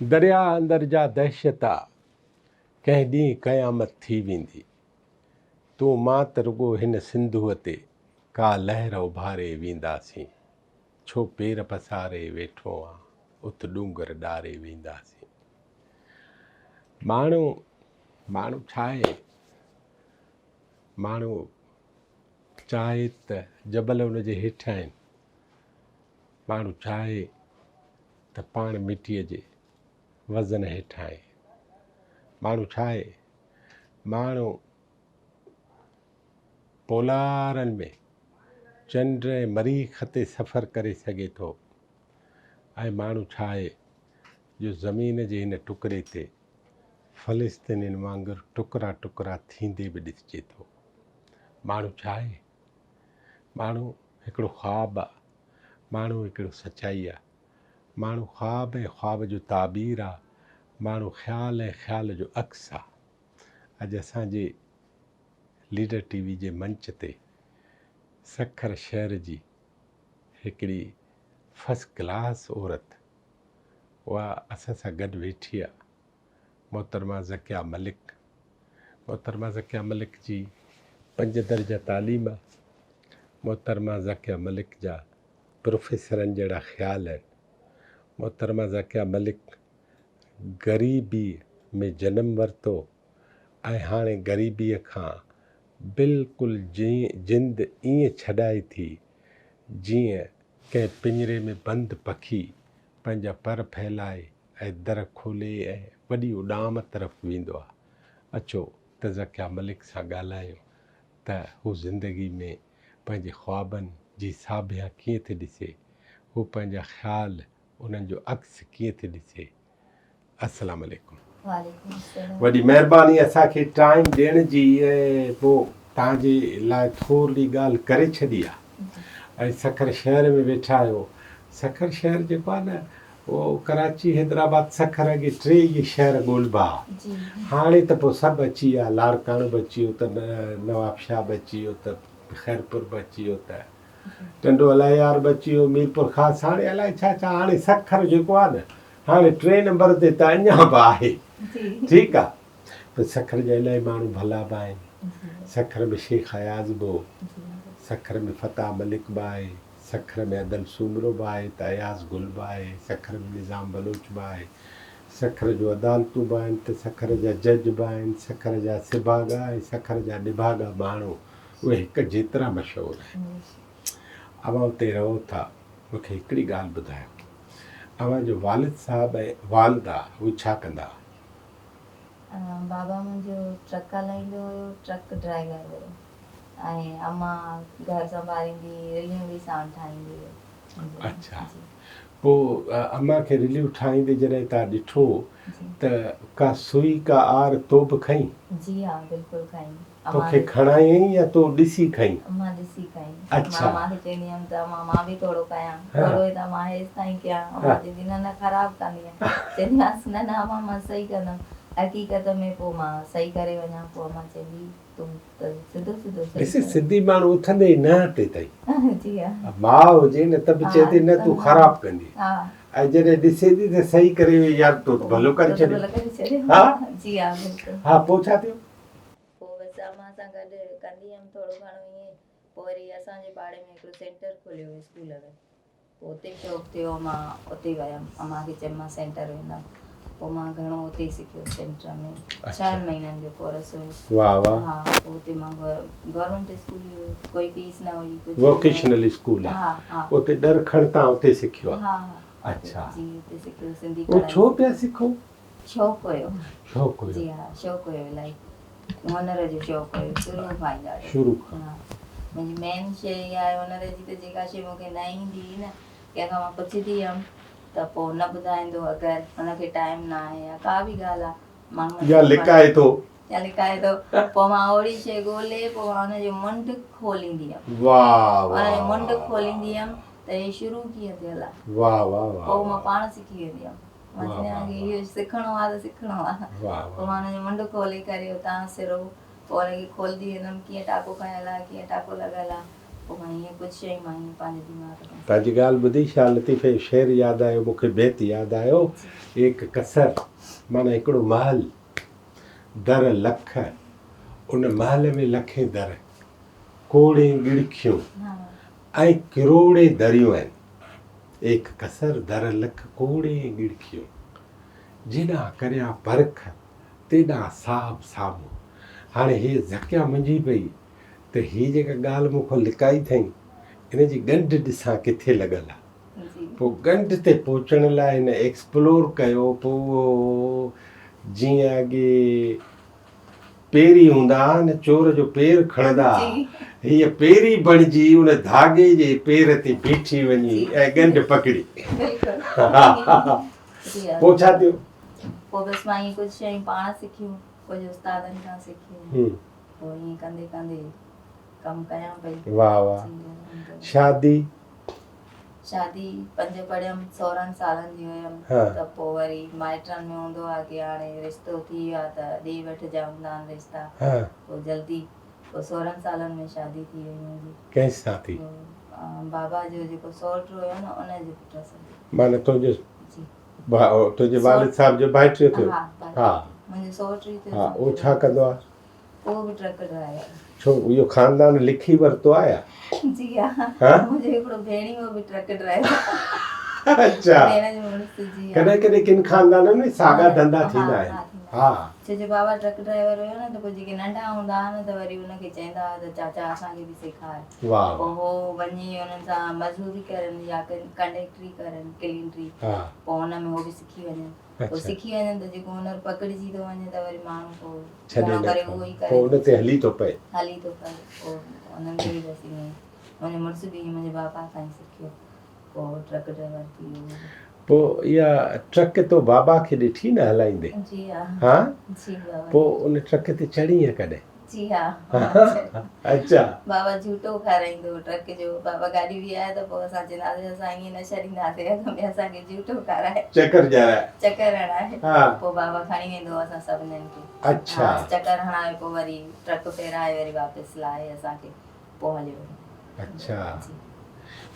درياهه اندر جا دهشت آ، ڪنهن ڏينهن قيامت ٿي ويندي. تون مان ته رڳو هن سنڌوء تي ڪا لهر اڀاري وينداسين. ڇو پير پساري ويٺو آن، اٿ ڏونگر ڏاري وينداسين. ماڻهو، ماڻهو ڇا آهي؟ ماڻهو چاهي ته جبل ان جي هيٺ آهن. ماڻهو چاهي ته پاڻ مٽيء جي وزن هيٺ آهي. ماڻهو ڇا آهي؟ ماڻهو پولارن ۾ چنڊ ۽ مريخ تي سفر ڪري سگهي ٿو ۽ ماڻهو ڇا آهي جو زمين جي هن ٽڪري تي فلسطينين وانگر ٽڪرا ٽڪرا ٿيندي به ڏسجي ٿو. ماڻهو ڇا آهي؟ ماڻهو هڪڙو خواب آ. ماڻهو هڪڙو سچائي آ. ماڻهو خواب ۽ خواب جو تعبير آ. ماڻهو خيال ۽ خيال جو عڪس آ. اڄ اسان جي ليڊر ٽي وي جي منچ تي سکر شهر جي هڪڙي فرسٽ ڪلاس عورت اها اسان سان گڏ ويٺي آ. محترمه ذڪيا ملڪ. محترمه ذڪيا ملڪ جي پنج درجا تعليم آ. محترمه ذڪيا ملڪ جا پروفيسرن جهڙا خيال آهن. محترمه ذڪيا ملڪ غريبيء ۾ جنم ورتو ۽ هاڻي غريبيء کان بلڪل جند ائين ڇڏائي ٿي جيئن ڪنهن پڃري ۾ بند پکي پنهنجا پر ڦهلائي ۽ در کولي ۽ وڏي اڏام طرف ويندو آ. اچو ته ذڪيا ملڪ سان ڳالهايون ته هو زندگي ۾ پنهنجي خوابن جي ساڀيان ڪيئن ٿي ڏسي، هو پنهنجا خيال انهن جو عڪس ڪيئن ٿي ڏسي. السلام عليڪم. وعليڪم السلام. وڏي مهرباني اسان کي ٽائيم ڏيڻ جي ۽ پو توهان جي لاء ٿورڙي ڳالهه ڪري ڇڏي آ ۽ سکر شهر ۾ ويٺا آهيو سکر شهر جيڪو آ نه اهو ڪراچي حيدرآباد سکر اڳي ٽي اهي شهر ڳولبا ها هاڻي ته پو سڀ اچي ويا لاڙڪاڻو به اچي ويو ته نوابشاهه به اچي ويو ته خيرپور به اچي ويو ته ٽنڊو الهيار به اچي ويو ميرپورخاص هاڻي الائي ڇا ڇا هاڻي سکر جيڪو آ نه هاڻي ٽئين نمبر تي ته اڃا به آهي ٺيڪ آ پر سکر جا الاهي ماڻهو ڀلا به آهن سکر ۾ شيخ اياز به هو سکر ۾ فتاح ملڪ به آهي سکر ۾ ادل سومرو به آهي ته اياز گل به آهي سکر ۾ نظام بلوچ به آهي سکر جون عدالتون به آهن ته سکر جا جج به آهن سکر جا سڀاڳا ۽ سکر جا نڀاڳا ماڻهو اهي هڪ جيترا مشهور آهن اوهان اتي رهو ٿا مون کي هڪڙي ڳالهه ٻڌايو اوهان جو والد صاحب ۽ والده اهي ڇا ڪندا ها؟ بابا منهنجو ٽرڪ هلائيندو هيو، ٽرڪ ڊرائيور هيو ۽ امان گهر سنڀاليندي هئي، رليون به ساڻ ٺاهيندي هئي. اڇا پوء امان کي رليون ٺاهيندي جڏهن توهان ڏٺو ته ڪا سوئي ڪا آر تو به کنئي؟ جي ها بلڪل کنئي. توکي کڻايائين يا تو ڏسي کنئي؟ مان ڏسي کنئي. مان امان کي چوندي هيم ته امان مان به ٿورو ڪيان، ٿورو ئي ته امان هيستائين ڪيان. امان چوندي نه نه خراب ڪندينء. چوندي هيس نه نه امان مان صحيح ڪندم. حقيقت ۾ پوء مان صحيح ڪري وڃان پوء امان چوندي تون ته سڌو سڌو صحيح ڏس سنڌي ماڻهو اٿندي ئي ننهن تي اٿئي. جي ها. ماء هجي نه ته به چئي ٿي نه تون خراب ڪندين. ۽ جڏهن ڏسي ٿي ته صحيح ڪري وئي يار تو ته ڀلو ڪري ڇڏيو. ها. جي ها بلڪل. ها پوء ڇا ٿيو؟ پوء بس امان سان گڏ ڪندي هيم ٿورو گهڻو ائين پوء وري اسان جي پاڙي ۾ هڪڙو سينٽر کليو هو اسڪول ۾ پوء اتي شوق ٿيو مان اتي ويم امان کي چيم مان سينٽر ويندم پوء مان گهڻو اتي ئي سکيو سينٽر ۾ ڇهن مهينن جو ڪورس هو واه واه ها پوء اتي مان گورنمينٽ اسڪول هو ڪوئي فيس نه هئي ڪجهه ووڪيشنل اسڪول ها ها اتي ڏر کڻ تان اتي سکيو ها ها اڇا جي اتي سکيو سنڌي پوء ڇو پيا سکو شوق هيو. شوق هيو. جي ها شوق هيو الاهي هنر جو شوق هيو شروع کان ئي ڏاڍو. شروع کان. ها منهنجي مين شي اها آهي هنر جي ته جيڪا شي مون کي نه ايندي هئي نه ڪنهن کان مان پڇندي هيم ته پوء نه ٻڌائيندو اگر هن کي ٽائيم نه آهي يا ڪا به ڳالهه آهي ماڻهو يا لڪائي ٿو. يا لڪائي ٿو پوء مان اوڙي شي ڳولي پوء مان ان جو منڍ کوليندي هيم. واه واه. ان جو منڍ کوليندي هيم ته هي شروع ڪيئن ٿيل آهي. واه واه واه. پوء مان پاڻ سکي ويندي هيم. مان چوندي آهيان ڪي اهو سکڻو آهي ته سکڻو آهي. پوء مان ان جو منڍ کولي ڪري اتان سرو پوء ان کي کولندي ويندم ڪيئن ٽاڪو کنيل آهي ڪيئن ٽاڪو لڳل آهي. پوء مان ائين ڪجهه شيون مان ائين پنهنجي دماغ سان. توهان جي ڳالهه ٻڌي شاهه لطيف جو شعر ياد آيو مون کي بيت ياد آيو ايڪ قصر معنيٰ هڪڙو محل در لک ان محل ۾ لکين در ڪوڙين ڳڙکيون ۽ ڪروڙين دريون آهن ايڪ قصر در لک ڪوڙين ڳڙکيون جيڏانهن ڪريان پرک تيڏانهن صاحب سامهون هاڻي هيء زڪيا منجهي پئي ته هي جيڪا ڳالهه مون کان لڪائي اٿئين، ان جي ڳنڍ ڏسان ڪٿي لڳل آ. پوء ڳنڍ تي پهچڻ لاء هن ايڪسپلور ڪيو، پوء اهو جيئن اڳي پيري هوندا ها نه، چور جو پير کڻندا ها، هيء پيري بڻجي ان ڌاڳي جي پير تي بيٺي وڃي ۽ ڳنڍ پڪڙي. پوء ڇا ٿيو؟ پوء بس مان ائين ڪجهه شيون پاڻ سکيون، ڪجهه استادن کان سکيون. پوء ائين ڪندي ڪندي ڪم ڪيان پئي. واھ واھ شادي. شادي پنج پڙهيم 16 سالن جي هيم ته پوء وري مائٽن ۾ هوندو آ ڪي هاڻي رشتو ٿي ويو آ ته ڏي وٺ جا هوندا آهن رشتا پوء جلدي پوء 16 سالن ۾ شادي ٿي وئي منهنجي. ڪنهن سان ٿي؟ بابا جو جيڪو سئوٽ هيو نه ان جي پٽ سان. معنيٰ تنهنجو جي تنهنجي والد صاحب جو ڀائٽيو ٿيو؟ ها منهنجو سئوٽ ئي ٿيو. ها اهو ڇا ڪندو آ؟ اهو به ٽرڪ ڊرائيور. ڇو اهو خاندان لکي ورتو آ يا؟ جي ها منهنجو هڪڙو ڀيڻيوو به ٽرڪ ڊرائيور. اڇا ڀيڻ جو مڙس جي ها. ڪڏهن ڪڏهن ڪن خاندانن ۾ ساڳا ڌنڌا ٿيندا آهن. ها ڇو جو بابا ٽرڪ ڊرائيور هيو نه ته پوء جيڪي ننڍا هوندا ها نه ته وري ان کي چئندا ها ته چاچا اسان کي به سيکار. واهه پوء هو وڃي انهن سان مزوري ڪرن يا ڪنڊيڪٽري ڪرن ڪلينڊري پوء ان ۾ هو به سکي وڃن. پوء سکي وڃن ته جيڪو هنر پڪڙجي ٿو وڃي ته وري ماڻهو پوء ڇڏي گهڻو نه ڪري ٿو اهو ئي ڪري پوء ان تي هلي ٿو پئي. هلي ٿو پئي پوء انهن کي به بس ائين ئي منهنجو مڙس به ائين منهنجي بابا کان ئي سکيو پوء ٽرڪ ڊرائيور ٿي ويو هو به. پوء اها ٽرڪ تو بابا کي ڏٺي نه هلائيندي؟ جي ها. ها؟ جي بابا. پوء ان ٽرڪ تي چڙهينء ڪڏهن؟ جي ها. اڇا. بابا جهوٽو کارائيندو هو ٽرڪ جو. بابا گاڏي بيهائي ته پوء اسان چونداسين اسان ائين نه ڇڏينداسين اڳ ۾ اسان کي جهوٽو کارائي. چڪر ڄارائي. چڪر هڻائي. پوء بابا کڻي ويندو هو اسان سڀنين کي. اڇا. چڪر هڻائي پوء وري ٽرڪ ڦيرائي وري واپس لاهي اسان کي پوء هليو ويندو هو. اڇا.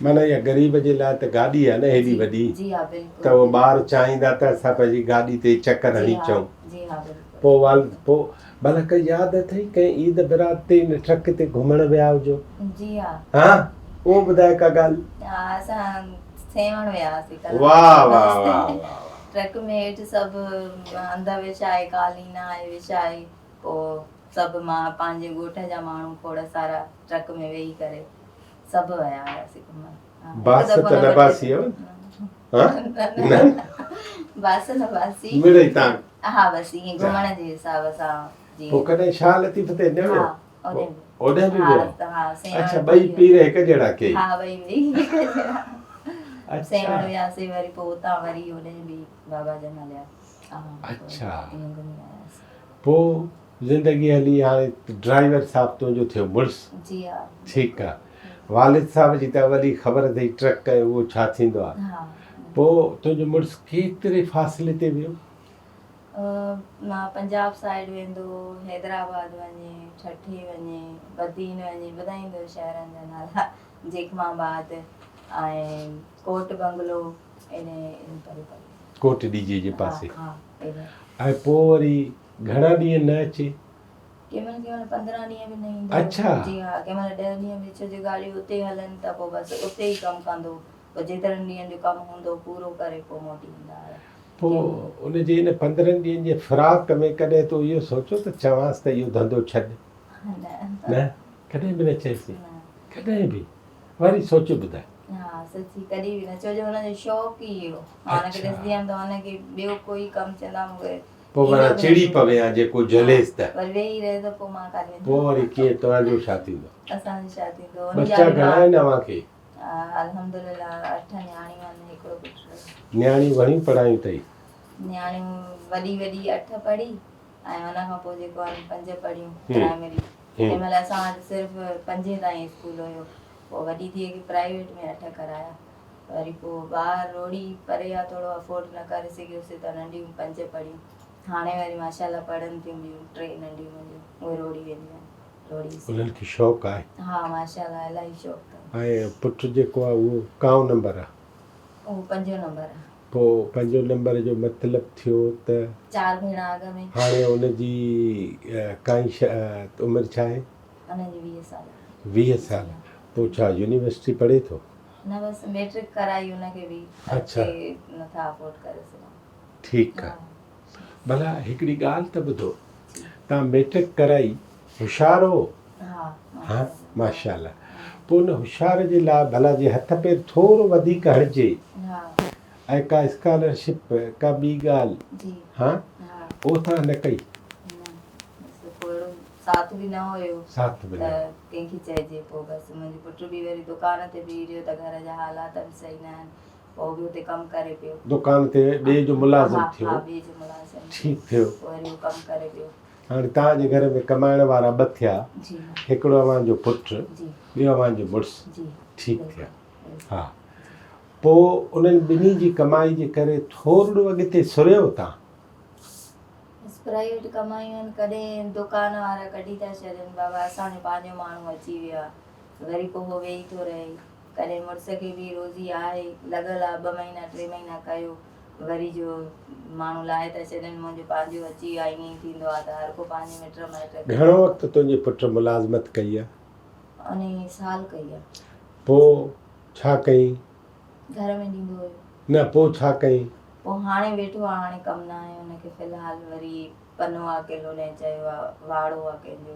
معنيٰ اها غريب جي لاء ته گاڏي آهي نه هيڏي وڏي. جي ها بلڪل. ته اهو ٻار چاهيندا ته اسان پنهنجي گاڏي تي چڪر هڻي اچون. جي ها بلڪل. پوء والد پوء ڀلا ڪا ياد اٿئي ڪنهن عيد برات تي ان ٽرڪ تي گهمڻ ويا هجو؟ جي ها. ها اهو ٻڌاء ڪا ڳالهه. ها اسان سيوهڻ ويا هئاسين ڪلهه. واه واه واه واه. ٽرڪ ۾ هيٺ سڀ هنڌ وڇائي قالين آهي وڇائي پوء سڀ مان پنهنجي ڳوٺ جا ماڻهو کوڙ سارا ٽرڪ ۾ ويهي ڪري سڀ ويا هياسين گهمڻ. باس ته نه باسي هو ها نه باس نه باسي مڙئي تان ها بس ائين گهمڻ جي حساب سان جي پوء ڪڏهن شاهه لطيف تي نه ويو ها اوڏهن به ويو اڇا ٻئي پير هڪ جهڙا ڪيئي ها ٻئي ٻئي هڪ جهڙا سيوهڻ وياسين وري پوء اتان وري اوڏهن به بابا جن هليا اڇا پوء زندگي هلي هاڻي ڊرائيور صاحب تنهنجو ٿيو مڙس جي ها ٺيڪ آ والد صاحب جي ته اول ئي خبر اٿئي ٽرڪ ۽ اهو ڇا ٿيندو آ پوء تنهنجو مڙس ڪيتري فاصلي تي ويو؟ مان پنجاب سائيڊ ويندو هو حيدرآباد وڃي ٺٽي وڃي بدين وڃي ٻڌائيندو هو شهرن جا نالا جيڪب آباد ۽ ڪوٽ بنگلو ايڏي پري پري. ڪوٽ ڏيجي جي پاسي ۽ پوء وري گهڻا ڏينهن نه اچي؟ ڪنهن مهل ڪنهن مهل 15 ڏينهن به نه ايندو هو. اڇا. جي ها ڪنهن مهل 10 ڏينهن به ڇو جو گاڏيون اتي هلن ته پوء بس اتي ئي ڪم ڪندو پوء جيترن ڏينهن جو ڪم هوندو پورو ڪري پوء موٽي ايندا هيا. پوء ان جي ان 15 ڏينهن جي فراق ۾ ڪڏهن تو اهو سوچيو ته چوانس ته اهو ڌنڌو ڇڏ؟ نه. نه ڪڏهن به نه چيسين؟ نه. ڪڏهن به؟ وري سوچي ٻڌاء. ها سچي ڪڏهن به نه ڇو جو هن جو شوق ئي اهو مان هن کي ڏسندي هيم ته هن کي ٻيو ڪوئي ڪم چوندا مون کي پوء معنيٰ چڙي پوي ها جي ڪو جهليس ته. وري ويهي رهي ته پوء مان ڪاڏي وڃان. پوء وري ڪيئن توهان جو ڇا ٿيندو. اسان جو ڇا ٿيندو. ٻچا گهڻا آهن اوهان کي؟ الحمدلله اٺ نياڻيون آهن هڪڙو پٽ. نياڻيون گهڻيون پڙهايون اٿئي؟ نياڻيون وڏي وڏي اٺ پڙهي ۽ ان کان پوء جيڪو آهن پنج پڙهيون پرائمري. تنهن مهل اسان وٽ صرف پنجين تائين اسڪول هيو. پوء وڏي ڌيء کي پرائيويٽ ۾ اٺ ڪرايا. وري پوء ٻاهر روهڙي پري آ ٿورو افورڊ نه ڪري سگهيوسي ته ننڍيون پنج پڙهيون. هاڻي وري ماشاء الله پڙهن ٿيون ٻيون ٽي ننڍيون منهنجون اهي روهڙي وينديون آهن. ٿوري سي. انهن کي شوق آهي؟ ها ماشاء الله الاهي شوق اٿن. ۽ پٽ جيڪو آهي اهو ڪائون نمبر آهي؟ اهو پنجون نمبر آهي. پوء پنجون نمبر جو مطلب ٿيو ته. چار ڀيڻا اڳ ۾. هاڻي ان جي ڪائين عمر ڇا آهي؟ ان جي 20 سال آهي. 20 سال پوء ڇا يونيورسٽي پڙهي ٿو؟ نه بس ميٽرڪ ڪرائي ان کي به اڳتي نٿا افورڊ ڪري سگهون. ٺيڪ آ ڀلا هڪڙي ڳالهه ته ٻڌو تان ميٽرڪ ڪرائي هوشيار هو؟ ها ماشاء الله پوء ان هوشيار جي لاء ڀلا جي هٿ پير ٿورو وڌيڪ هڻجي ۽ ڪا اسڪالرشپ ڪا ٻي ڳالهه ها اهو تان نه ڪئي؟ نه بس پوء اهڙو ساٿ به نه هيو ساٿ به نه ته ڪنهن کي چئجي پوء بس منهنجو پٽ به وري دڪان تي بيهي رهيو ته گهر جا حالات به صحيح نه آهن پوء به اتي ڪم ڪري پيو. دڪان تي ٻئي جو ملازم ٿيو. ها ٻئي جو ملازم ٿيو. ٺيڪ ٿيو. پوء وري هو ڪم ڪري پيو. هاڻي توهان جي گهر ۾ ڪمائڻ وارا ٻه ٿيا. جي ها. هڪڙو اوهان جو پٽ. جي. ٻيو اوهان جو مڙس. جي. ٺيڪ ٿيا. ها. پوء انهن ٻنهي جي ڪمائي جي ڪري ٿورڙو اڳتي سريو توهان. بس پرائيويٽ ڪمايون آهن ڪڏهن دڪان وارا ڪڍي ٿا ڇڏن بابا اسان جو پنهنجو ماڻهو اچي ويو آهي وري پوء هو ويهي ٿو رهي. ڪڏهن مڙس کي به روزي آهي لڳل آ ٻه مهينا ٽي مهينا ڪيو وري جو ماڻهو لاهي ٿا ڇڏن منهنجو پنهنجو اچي ويو آ ائين ئي ٿيندو آ ته هر ڪو پنهنجي مٽ مائٽ کي. گهڻو وقت تنهنجي پٽ ملازمت ڪئي آ؟ انهي سال ڪئي آ. پو ڇا ڪئين؟ گهر ۾ ڏيندو هيو. نه پو ڇا ڪئين؟ پو هاڻي ويٺو آ هاڻي ڪم ناهي ان کي في الحال وري پنو آ ڪيلو ني چيو آ واڙو آ ڪنهن جو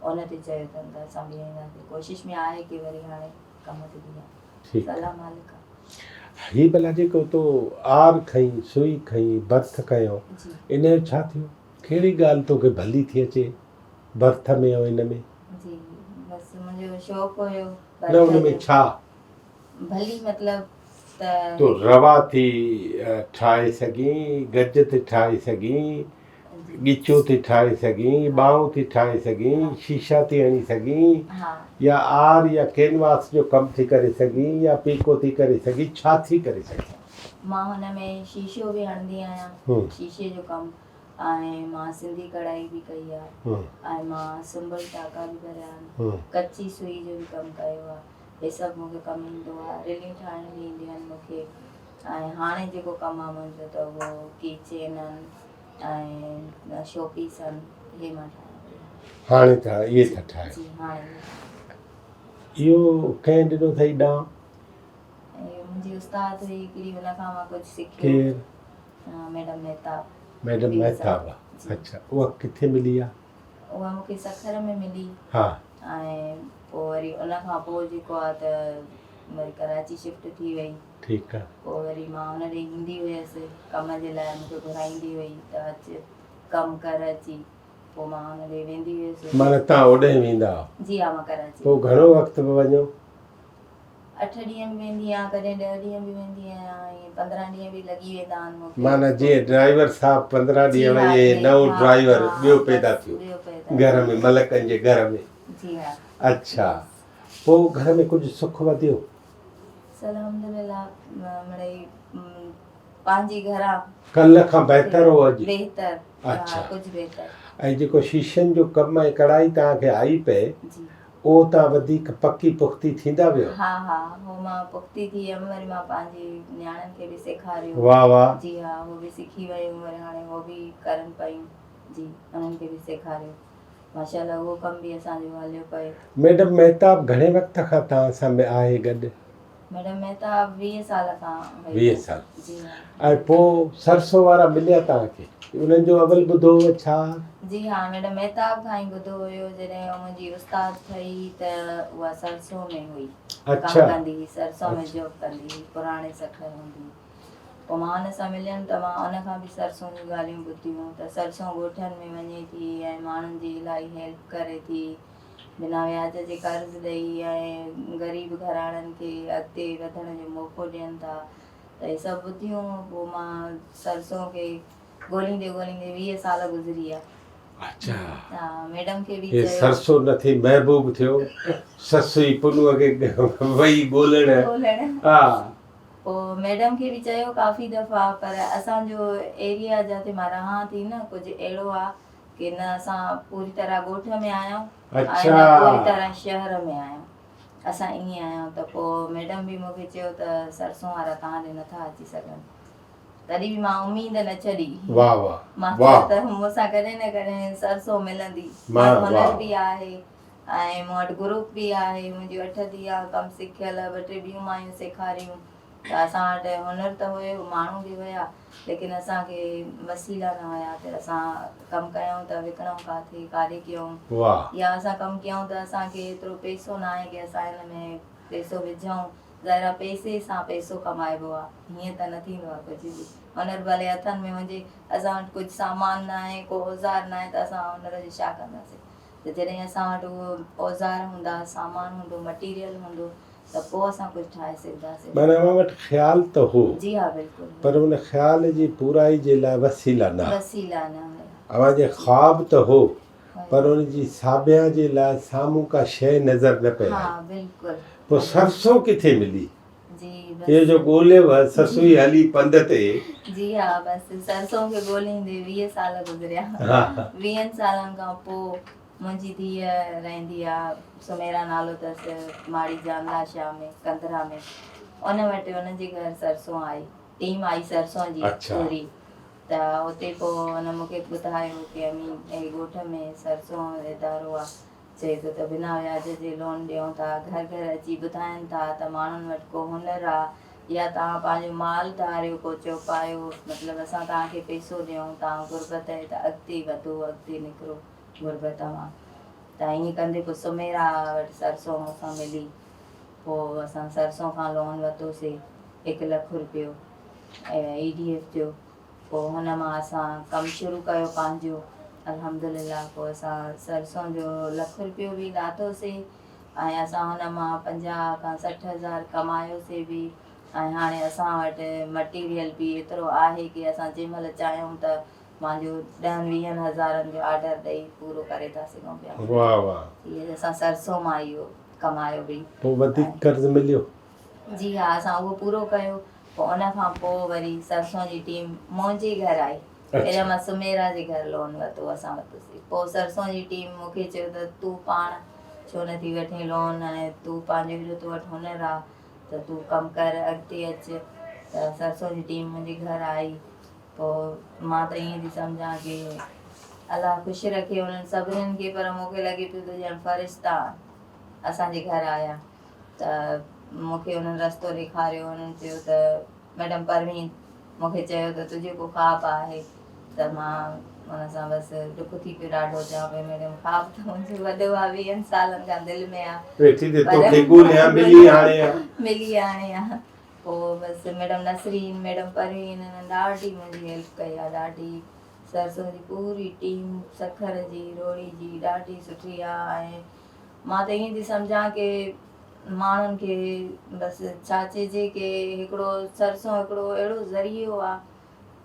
ان تي چيو اٿن ته اسان بيهنداسين ڪوشش ۾ آهي ڪي وري هاڻي ڪم تي بيهان ٺيڪ صلاح مالڪ آ. هي ڀلا جيڪو تو آر کنئي سوئي کنئي برٿ کنيو جي. ان جو ڇا ٿيو ڪهڙي ڳالهه توکي ڀلي ٿي اچي برٿ ۾ ۽ ان ۾. جي بس منهنجو شوق هيو نه برٿ ان ۾ جو. ڇا. ڀلي مطلب ته. تو روا ٿي ٺاهي سگهين گج ٿي ٺاهي سگهين ڳچو ٿي ٺاهي سگهين، ٻانهون ٿي ٺاهي سگهين، شيشا ٿي هڻي سگهين يا آر يا ڪينواس جو ڪم ٿي ڪري سگهين يا پيڪو ٿي ڪري سگهين، ڇا ٿي ڪري سگهين؟ مان هن ۾ شيشو به هڻندي آهيان، شيشي جو ڪم ۽ مان سنڌي ڪڙهائي به ڪئي آهي ۽ مان سنبل ٽاڪا به ڀريا آهن، ڪچي سوئي جو به ڪم ڪيو آهي، هي سڀ مون کي ڪم ايندو آهي، ريليون ٺاهڻ به اينديون آهن مون کي ۽ هاڻي جيڪو ڪم آهي منهنجو ته اهو ڪي چين آهن ۽ شو پيس آهن اهي مان ٺاهيان پئي. هاڻي ٿا اهي ٿا ٺاهيو. جي هاڻي. اهو ڪنهن ڏنو اٿئي ڏانء؟ اهو منهنجي استاد هئي هڪڙي ان کان مان ڪجهه سکيو. ڪير؟ ميڊم مهتاب. ميڊم مهتاب اڇا اها ڪٿي ملي آ؟ اها مون کي سکر ۾ ملي. ها. ۽ پوء وري ان کان پوء جيڪو آ ته وري ڪراچي شفٽ ٿي وئي. ٺيڪ آ. پوء وري مان ان ڏي ايندي هيس ڪم جي لاء مون کي گهرائيندي هئي ته اچ ڪم ڪر اچي پوء مان ان ڏي ويندي هيس. معنيٰ تان اوڏانهن ويندا آهيو. جي ها مان ڪراچي. پوء گهڻو وقت به وڃو؟ اٺ ڏينهن به ويندي آهيان ڪڏهن 10 ڏينهن به ويندي آهيان ائين 15 ڏينهن به لڳي ويندا آهن مون کي. معنيٰ جيئن ڊرائيور صاحب 15 ڏينهن وڃي نئون ڊرائيور ٻيو پيدا ٿيو گهر ۾ ملڪن جي گهر ۾. جي ها. اڇا پوء گهر ۾ ڪجهه سک وڌيو؟ الحمدلله مڙئي پنهنجي گهران. ڪلهه کان بهتر هو اڄ؟ بهتر ها اڇا ڪجهه بهتر. ۽ جيڪو شيشن جو ڪم ۽ ڪڙهائي توهان کي آئي پئي جي. اهو توهان وڌيڪ پڪي پختي ٿيندا ويو؟ ها ها هو مان پختي ٿي ويم وري مان پنهنجي نياڻين کي به سيکاريو. واه واه. جي ها هو به سکي ويون وري هاڻي هو به ڪرن پيون جي انهن کي به سيکاريو. ماشاءالله اهو ڪم به اسان جو هليو پئي. ميڊم مهتاب گهڻي وقت کان توهان سان ۾ آهي گڏ؟ ميڊم مهتاب 20 سال کان هئي. 20 سال. جي ها. ۽ پوء سرسو وارا مليا توهان کي؟ انهن جو اول ٻڌو هو ڇا؟ جي ها ميڊم مهتاب کان ئي ٻڌو هيو جڏهن هو منهنجي استاد ٺهي ته اها سرسو ۾ هئي. اڇا. ڪم ڪندي هئي سرسو ۾ جاب ڪندي هئي پراڻي سکر هوندي هئي. پوء مان ان سان مليم ته مان ان کان به سرسون جون ڳالهيون ٻڌيون ته سرسون ڳوٺن ۾ وڃي ٿي ۽ ماڻهن جي الاهي هيلپ ڪري ٿي بنا وياج جي قرض ڏئي ۽ غريب گهراڻن کي اڳتي وڌڻ جو موقعو ڏين ٿا ته هي سڀ ٻڌيون پوء مان سرسون کي ڳوليندي ڳوليندي 20 سال گذري ويا. اڇا. ها ميڊم کي به هي چيو. سرسو نه ٿي محبوب ٿيو سسئي پنهونء کي وئي ڳولڻ. ڳولڻ. ها. پوء ميڊم کي به چيو ڪافي دفعا پر اسان جو ايريا جاتي مان رهان ٿي نه ڪجهه اهڙو آ ڪي نه اسان پوري طرح ڳوٺ ۾ آهيون ۽ نه پوري طرح شهر ۾ آهيون اسان ائين آهيون ته پوء ميڊم به مون کي چيو ته سرسون وارا توهان ڏي نٿا اچي سگهن تڏهن به مان اميد نه ڇڏي واه واه مان چيو ته مون سان ڪڏهن نه ڪڏهن سرسون ملندي مون وٽ هنر به آهي ۽ مون وٽ گروپ به آهي منهنجيون اٺ ڌيئا ڪم سکيل ٻه ٽي ٻيون مايون سيکاريون ته اسان وٽ هنر ته هيو ماڻهو به هيا ليڪن اسان کي وسيلا نه هيا ته اسان ڪم ڪيون ته وڪڻون ڪاٿي ڪاڏي ڪيون يا اسان ڪم ڪيون ته اسان کي ايترو پيسو نه آهي ڪي اسان ان ۾ پيسو وجهون ظاهر آهي پيسي سان پيسو ڪمائبو آهي هيئن ته نه ٿيندو آهي ڪجهه به هنر ڀلي هٿن ۾ هجي اسان وٽ ڪجهه سامان نه آهي ڪو اوزار نه آهي ته اسان هنر جو ڇا ڪنداسين ته جڏهن اسان وٽ اهو اوزار هوندا سامان هوندو مٽيريل هوندو ته پوء اسان ڪجهه ٺاهي سگهنداسين. معنيٰ اوهان وٽ خيال ته هو. جي ها بلڪل هو. پر ان خيال جي پورائي جي لاء وسيلا نه ها. وسيلا نه هيا. اوهان جي خواب ته هو پر ان جي ساڀيان جي لاء سامهون ڪا شيء نظر نه پئي آئي. ها بلڪل. پوء سرسو ڪٿي ملي؟ جي بس. اهو جو ڳوليو سسئي هلي پنڌ تي. جي ها بس سرسو کي ڳوليندي 20 سال گذريا. ويهن سالن کان پوء منهنجي ڌيء رهندي آ سميرا نالو اٿس ماڙي جانلا شاهه ۾ ڪنڌرا ۾ ان وٽ ان جي گهر سرسون آئي ٽيم آئي سرسون جي پوري ته اتي پوء ان مون کي ٻڌايو ڪي امي هي ڳوٺ ۾ سرسون ادارو آ چئي ٿو ته بنا وياج جي لون ڏيون ٿا گهر گهر اچي ٻڌائن ٿا ته ماڻهن وٽ ڪو هنر آ يا توهان پنهنجو مال ڌاريو ڪو چوپايو مطلب اسان توهان کي پيسو ڏيون توهان غربت آهي ته اڳتي وڌو اڳتي نڪرو غربت مان ته ائين ڪندي پوء سميرا وٽ سرسو مون سان ملي پوء اسان سرسو کان لون ورتوسي هڪ لک روپيو اي ڊي ايف جو پوء هن مان اسان ڪم شروع ڪيو پنهنجو الحمدلله پوء اسان سرسو جو لک روپيو به لاٿوسي ۽ اسان هن مان 50 کان 60 هزار ڪمايوسي به ۽ هاڻي اسان وٽ مٽيريل به ايترو آهي ڪي اسان جنهن مهل چاهيون ته پنهنجو ڏهن ويهن هزارن جو آرڊر ڏئي پورو ڪري ٿا سگهون پيا. واه واه. اهي اسان سرسو مان اهو ڪمايو به. پوء وڌيڪ قرض مليو؟ جي ها اسان اهو پورو ڪيو پوء ان کان پوء وري سرسو جي ٽيم منهنجي گهر آئي. پهريان مان سميرا جي گهر لون ورتو اسان ورتوسي پوء سرسو جي ٽيم مون کي چيو ته تون پاڻ ڇو نه ٿي وٺين لون ۽ تون پنهنجو ايڏو تو وٽ هنر آ ته تون ڪم ڪر اڳتي اچ ته سرسو جي ٽيم منهنجي گهر آئي. پوء مان ته ائين ٿي سمجهان ڪي الله خوش رکي انهن سڀنين کي پر مون کي لڳي پيو ته ڄڻ فرشتا اسان جي گهر آيا ته مون کي انهن رستو ڏيکاريو انهن چيو ته ميڊم پروين مون کي چيو ته تنهنجو ڪو خواب آهي ته مان ان سان بس ڏک ٿي پيو ڏاڍو چوان پئي ميڊم خواب ته منهنجو وڏو آهي ويهن سالن کان دل ۾ آهي ويٺي ته توکي ڳوليان ملي هاڻي آ ملي هاڻي آ پوء بس ميڊم نسرين، ميڊم پروين انهن ڏاڍي منهنجي هيلپ ڪئي آ ڏاڍي سرسو جي پوري ٽيم سکر جي روهڙي جي ڏاڍي سٺي آ ۽ مان ته ائين ٿي سمجهان ڪي ماڻهن کي بس ڇا چئجي ڪي هڪڙو سرسو هڪڙو اهڙو ذريعو آ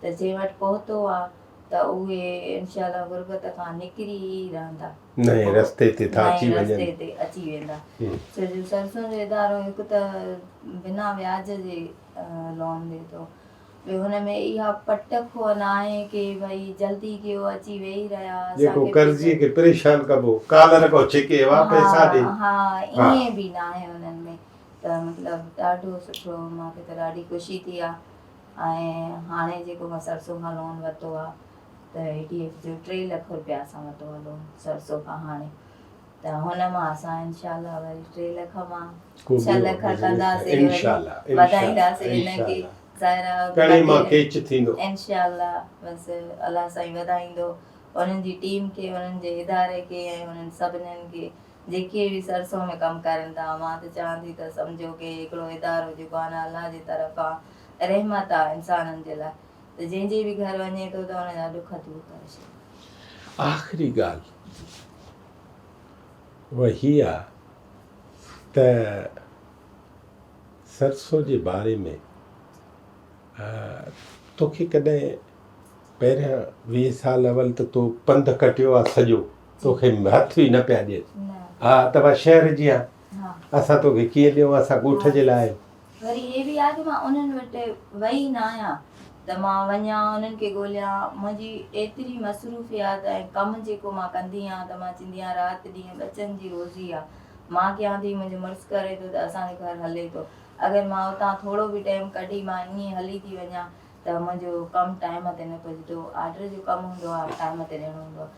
ته جنهن وٽ پهتو آ ته اهي انشاء الله غربت کان نڪري ئي رهندا. نئين رستي تي ٿا اچي وڃن. نئين رستي تي اچي ويندا. ڇو جو سرسون جو ادارو هڪ ته بنا وياج جي لون ڏي ٿو ٻيو هن ۾ اها پٽ کوهه ناهي ڪي ڀئي جلدي ڪيو اچي ويهي رهيا اسان جيڪو قرضي کي پريشان ڪبو ڪالر کان ڇڪي وا پئسا ڏي. ها ها ائين به ناهي انهن ۾ ته مطلب ڏاڍو سٺو مان کي ته ڏاڍي خوشي ٿي آ ۽ هاڻي جيڪو مان سرسون کان لون ورتو آ ته اي ڊي ايف جو 3 لک روپيا اسان ورتو آ لون سرسو کان هاڻي ته هن مان اسان انشاء الله وري 3 لک مان 6 لک ڪنداسين وري وڌائينداسين ان کي ظاهر آ ڪڻي مان ڪيچ ٿيندو انشاء الله بس الله سائين وڌائيندو انهن جي ٽيم کي انهن جي اداري کي ۽ انهن سڀنين کي جيڪي به سرسو ۾ ڪم ڪرن ٿا مان ته چوان ٿي ته سمجهو ڪي هڪڙو ادارو جيڪو آ نه الله جي طرفان رحمت آ انسانن جي لاء ته جنهن جي به گهر وڃي ٿو ته ان جا ڏک دور ڪري ڇڏي. آخري ڳالهه اها هي آ ته سرسو جي باري ۾ توکي ڪڏهن پهريان 20 سال اول ته تو پنڌ ڪٽيو آ سڄو توکي هٿ ئي نه پيا ڏين ها ته مان شهر جي آهيان اسان توکي ڪيئن ڏيون اسان ڳوٺ جي لاء آهيون. وري هي به آهي ته مان انهن وٽ وئي نه آهيان. ته مان وڃان انهن کي ڳوليان منهنجي ايتري مصروفيات ۽ ڪم جيڪو مان ڪندي آهيان ته مان چوندي آهيان رات ڏينهن ٻچن جي روزي آ مان ڪيان ٿي منهنجو مڙس ڪري ٿو ته اسان جو گهر هلي ٿو اگر مان اتان ٿورو به ٽائيم ڪڍي مان ائين هلي ٿي وڃان ته منهنجو ڪم ٽائيم تي نه پڄندو آرڊر جو ڪم هوندو آ ٽائيم تي ڏيڻو هوندو آ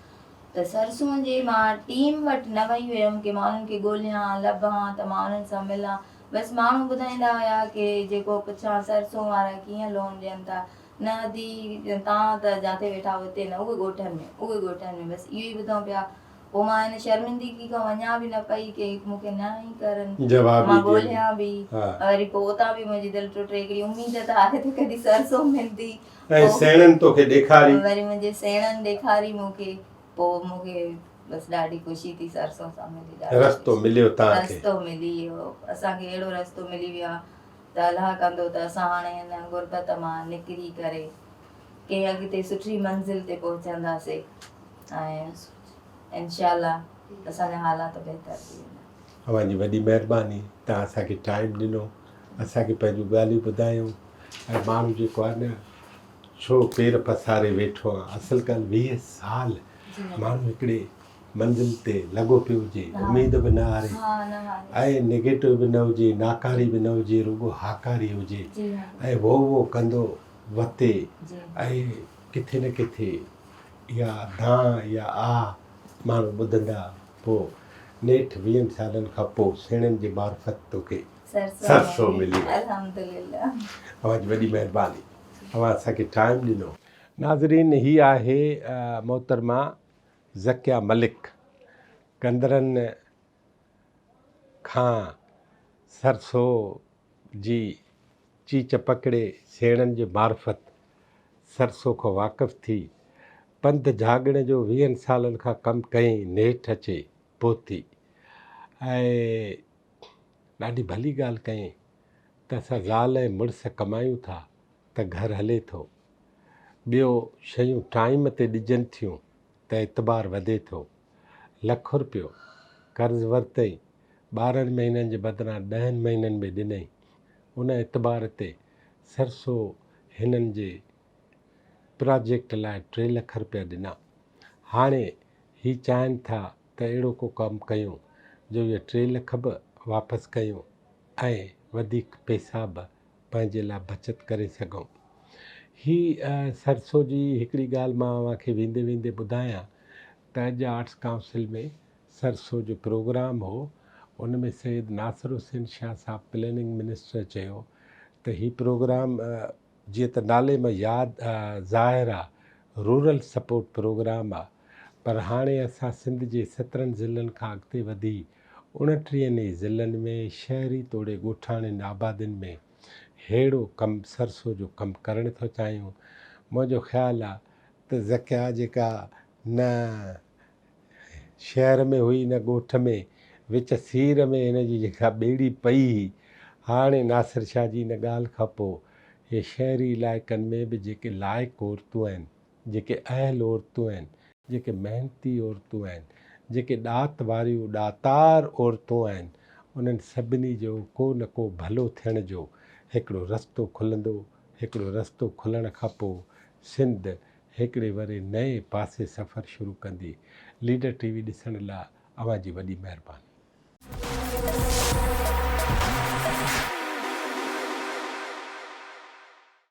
ته سرسون جي مان ٽيم وٽ نه وئي هيم ڪي مان انهن کي ڳوليان لڀان ته مان انهن سان ملان بس ماڻهو ٻڌائيندا هيا ڪي جيڪو پڇان سرسون وارا ڪيئن لون ڏين ٿا نه ادي تان ته جاٿي ويٺا هو اتي نه اهي ڳوٺن ۾ اهي ڳوٺن ۾ بس اهو ئي ٻڌون پيا پوء مان ان شرمندگي کان وڃان به نه پئي ڪي مون کي نه ئي ڪرن جواب مان ئي ڏين ڳوليان به ها. وري پوء اتان به منهنجي دل ٽٽي هڪڙي اميد ته آهي ته ڪڏهن سرسون ملندي ۽ سيڻن توکي ڏيکاري. وري منهنجي سيڻن ڏيکاري مون کي پوء مون کي بس ڏاڍي خوشي ٿي سرسون سان ملي ڏاڍي رستو مليو توهان کي. رستو ملي ويو اسان کي اهڙو رستو ملي ويو آهي ته الله ڪندو ته اسان هاڻي هن غربت مان نڪري ڪري ڪنهن اڳتي سٺي منزل تي پهچنداسي ۽ انشاء الله اسان جا حالات بهتر ٿي ويندا. اوهان جي وڏي مهرباني توهان اسان کي ٽائيم ڏنو اسان کي پنهنجون ڳالهيون ٻڌايون ۽ ماڻهو جيڪو آهي نه ڇو پير پساري ويٺو آهي اصل ڳالهه 20 سال ماڻهو هڪڙي منزل تي لڳو پيو هجي اميد به نه هاري ۽ نيگيٽو به نه هجي ناڪاري به نه هجي رڳو هاڪاري هجي ۽ وو وو ڪندو وتي ۽ ڪٿي نه ڪٿي اها دانهن اها آه ماڻهو ٻڌندا پوء نيٺ ويهن سالن کان پوء سيڻن جي معرفت توکي سرسو ملي وئي. اوهان جي وڏي مهرباني اوهان اسان کي ٽائيم ڏنو. ناظرين هي آهي محترمه ذڪيا ملڪ گندرن کان سرسو جي چيچ پڪڙي سيڻن جي معرفت سرسو کان واقف ٿي پنڌ جهاڳڻ جو ويهن سالن کان ڪم ڪيائين نيٺ اچي پهتي ۽ ڏاڍي ڀلي ڳالهه ڪيائين ته اسان زال ۽ مڙس ڪمايون ٿا ته گهر هلي ٿو. ٻيو شيون ٽائيم تي ڏجن ٿيون ته اعتبار وڌي ٿو. لک رپيو قرض ورتئين 12 مهينن جي بدران ڏهن مهينن ۾ ڏنئين. ان اعتبار تي سرسو هنن جي پراجيڪٽ لاء 3 لک رپيا ڏنا. هاڻي هي چاهين ٿا ته اهڙو ڪو ڪم ڪيون جو اهي 3 لک به واپس ڪيون ۽ وڌيڪ پئسا به پنهنجي لاء بچت ڪري سگهون. هي سرسو جي هڪڙي ڳالهه مان اوهان کي ويندي ويندي ٻڌايان ته اڄ آرٽس ڪائونسل ۾ سرسو جو پروگرام هو ان ۾ سيد ناصر حسين شاهه صاحب پليننگ منسٽر چيو ته هي پروگرام جيئن ته نالي مان ياد ظاهر آ رورل سپورٽ پروگرام آ پر هاڻي اسان سنڌ جي 17 ضلعن کان اڳتي وڌي 29 ئي ضلعن ۾ شهري توڙي ڳوٺاڻين آبادين ۾ ههڙو ڪم سرسو جو ڪم ڪرڻ ٿو چاهيون. منهنجو خيال آ ته زڪيا جيڪا نه شهر ۾ هئي نه ڳوٺ ۾، وچ سير ۾ هن جي جيڪا ٻيڙي پئي هئي، هاڻي ناصر شاهه جي ان ڳالهه کان پوء هي شهري علائقن ۾ به جيڪي لائق عورتون آهن، جيڪي اهل عورتون آهن، جيڪي محنتي عورتون آهن، جيڪي ڏات واريون ڏاتار عورتون آهن، انهن سڀني جو ڪو نه ڪو ڀلو ٿيڻ جو هڪڙو رستو کلندو، هڪڙو رستو کلڻ کان پوء سنڌ هڪڙي وري نئين پاسي سفر شروع ڪندي. ليڊر ٽي وي ڏسڻ لاء اوهان جي وڏي مهرباني.